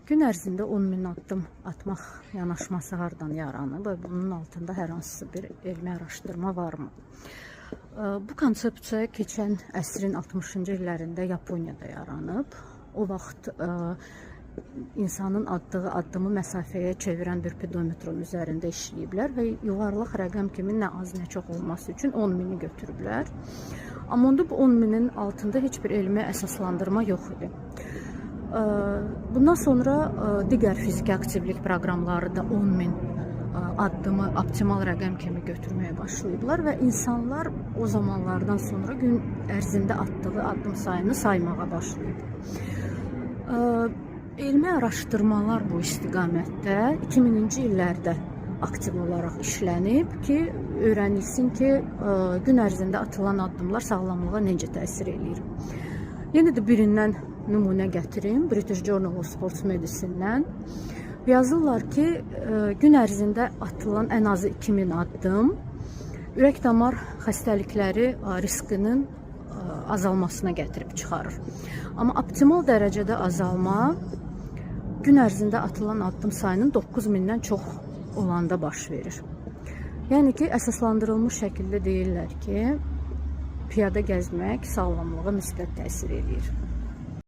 Gün ərzində 10 min addım atmaq yanaşması hardan yaranıb və bunun altında hər hansısa bir elmi araşdırma varmı? Bu konsepsiya keçən əsrin 60-cı illərində Yaponiyada yaranıb. O vaxt insanın atdığı addımı məsafəyə çevirən bir pedometrin üzərində işləyiblər və yuvarlaq rəqəm kimi nə az, nə çox olması üçün 10 mini götürüblər. Amma onda bu 10 minin altında heç bir elmi əsaslandırma yox idi. Bundan sonra digər fiziki aktivlik proqramları da 10 min addımı optimal rəqəm kimi götürməyə başlayıblar və insanlar o zamanlardan sonra gün ərzində atdığı addım sayını saymağa başlayıb. Elmi araşdırmalar bu istiqamətdə 2000-ci illərdə aktiv olaraq işlənib ki, öyrənilsin ki, gün ərzində atılan addımlar sağlamlığa necə təsir eləyir. Yenə də birindən nümunə gətirim, British Journal of Sports Medicine-dən. Yazırlar ki, gün ərzində atılan ən azı 2000 addım ürək-damar xəstəlikləri riskinin azalmasına gətirib çıxarır. Amma optimal dərəcədə azalma gün ərzində atılan addım sayının 9000-dən çox olanda baş verir. Yəni ki, əsaslandırılmış şəkildə deyirlər ki, piyada gəzmək sağlamlığa müsbət təsir eləyir.